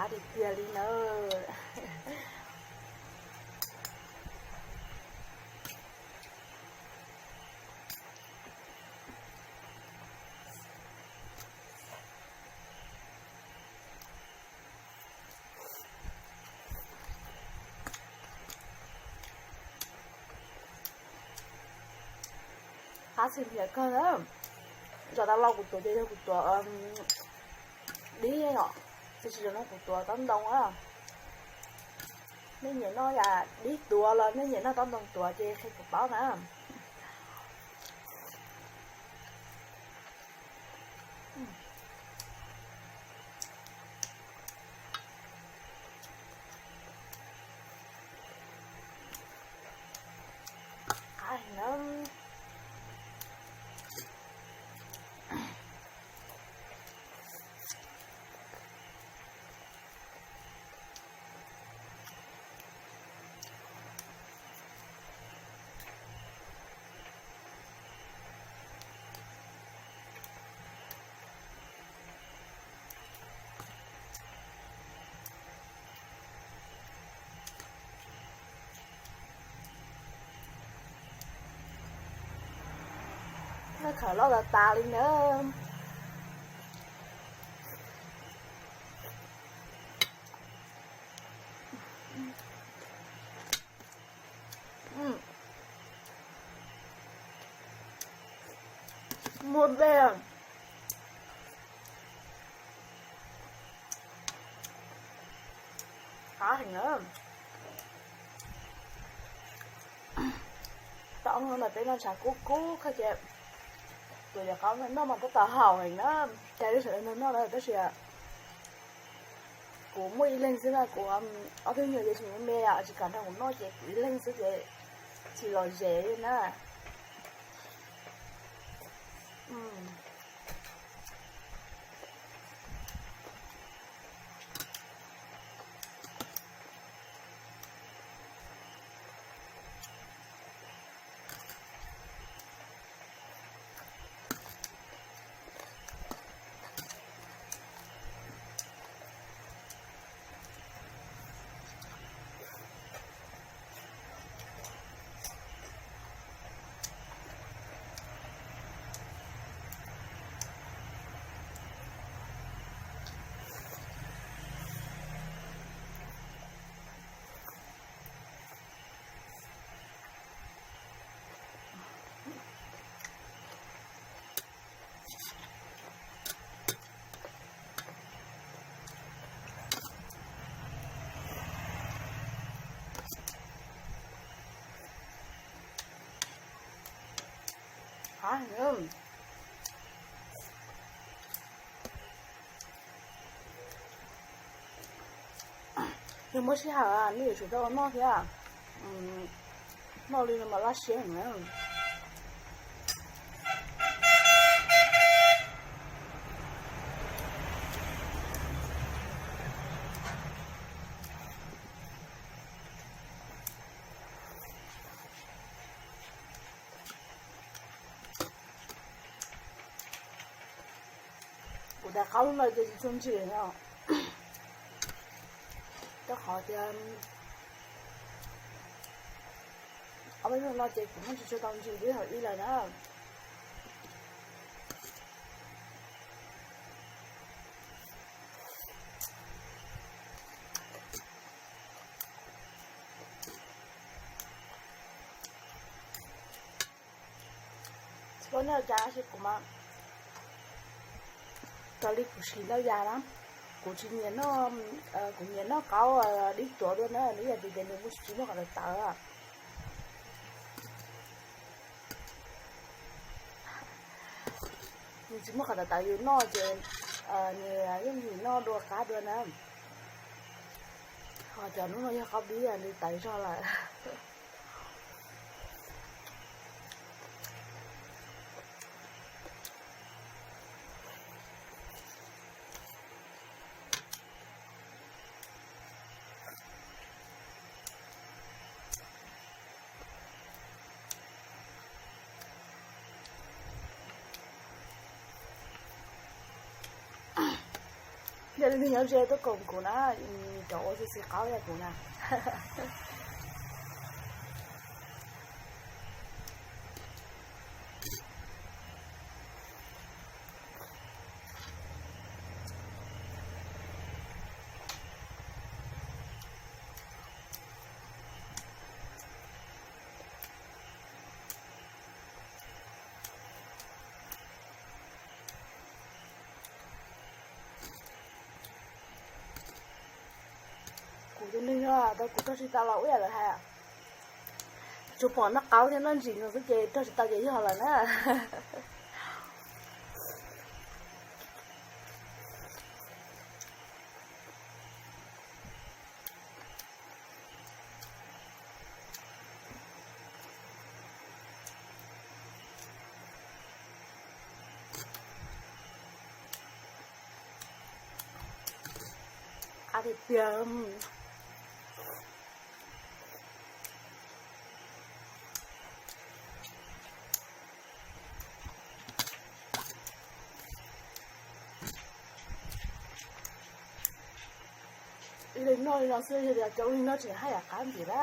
Tiag tiag li na. Qab txhia nphiav kawg na. Zos tas los kuv tuav ces yog kuv tuav dib os, tiam sis zaum no kuv tuav taub ntoo na. Nej nyiam noj yam dib tuav los nej nyiam noj taub ntoo tuav ces qhia kuv paub na. Qab heev na. Noj khawv loj tas tas li na. Muaj dej. Qab heev na. Tau ob hnub no peb noj tshav kub kub koj ces tus yam qab noj mas tab tom haum heev na. Cas li sawv daws noj noj lawm tab sis kuv muaj ib leeg xwb na, kuv ob tug nyuam ces tsis me me tsis kam nrog kuv noj ces kuv ib leeg xwb ces tsis lom zem li na. Yog muaj sij hawm nej yuav tsum tau ua noj thiab. Noj li no mas laj siab heev na. Kuv daim qaub no ces tsis tshua ntsim no, rau qhov tias ob peb hnub no ces kuv muab tsis tshua tau ntsim li thaum ub lawm na. Tsis paub nej ua cas tab sis kuv mas raws li kuv siv ntau yam na, kuv tsis nyiam noj, kuv nyiam noj qaub dib tuav dua na, nws yog vim tias nws muaj tsis muaj qhov tawv tawv. Nws tsis muaj qhov tawv tawv yus noj ces nws yooj yim noj dua qab dua na. Ho cov hnub no yog qaub dib nws tawv zog lawm. Li nws nyob ze tuaj koom kuv na, cov ua txiv txiv qaub yog kuv na. Kuv tus neeg yog tau kuv rog tsis tau los ua yam lawv hais, tsuas pom noj qaub thiab noj ntsim no xwb ces rog tsis tau ces yog lawm na. Qab tiag tiag. Ib leeg noj li no xwb yog tias cov ua li no tseem haj yam qab ntxiv na.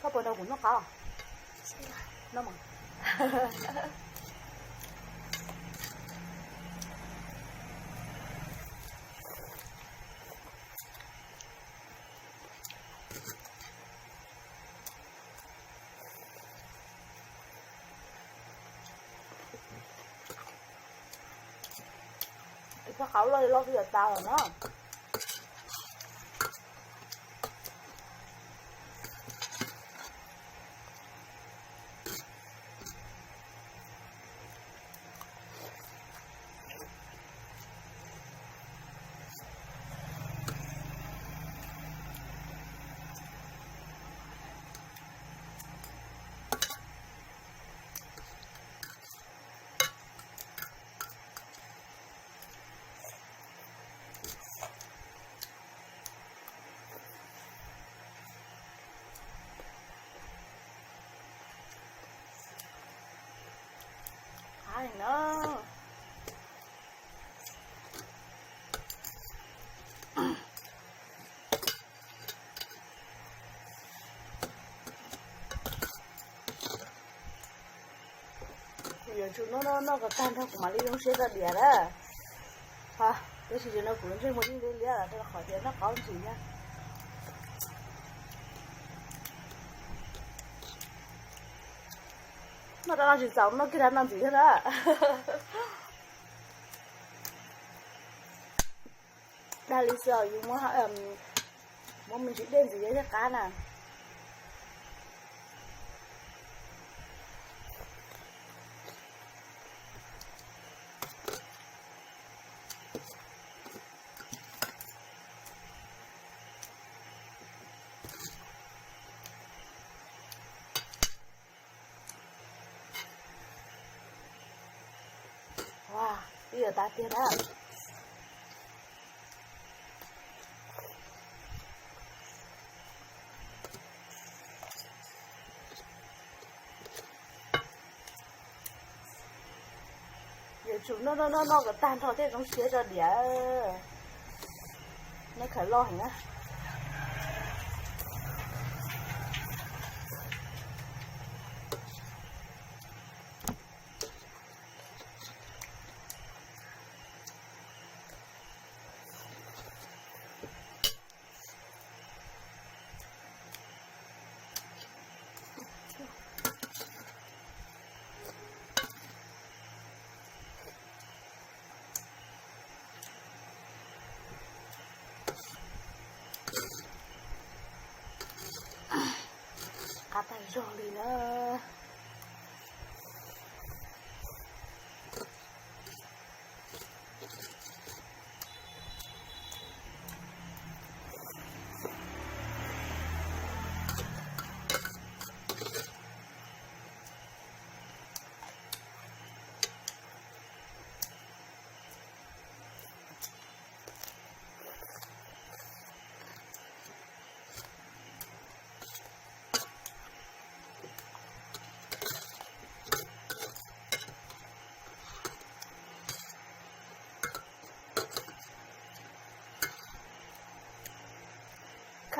Koj puas nrog kuv noj qaub? Noj mas. Ib pob qaub loj li loj twb yuav tau lawm na. Qab li na. Kuv yuav tsum noj noj noj kom tag nrho kuv mam li zoo siab tso diam na. Tab sis tam sim no kuv ntsej muag yeej liab liab lawm rau qhov tias noj qaub ntxiv thiab. Noj rau no tsis txaus noj kiag rau no ntxiv thiab na. Dag li xwb os, yus muab, muab me ntsis dej ntxiv thiaj qab na. Ua, twb yuav tag tiag na. Yuav tsum noj noj noj noj kom tag nrho thiaj zoo siab tso diam. Noj khawv loj heev na. Qab tag zog li na.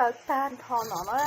Tawv tag nrho no na.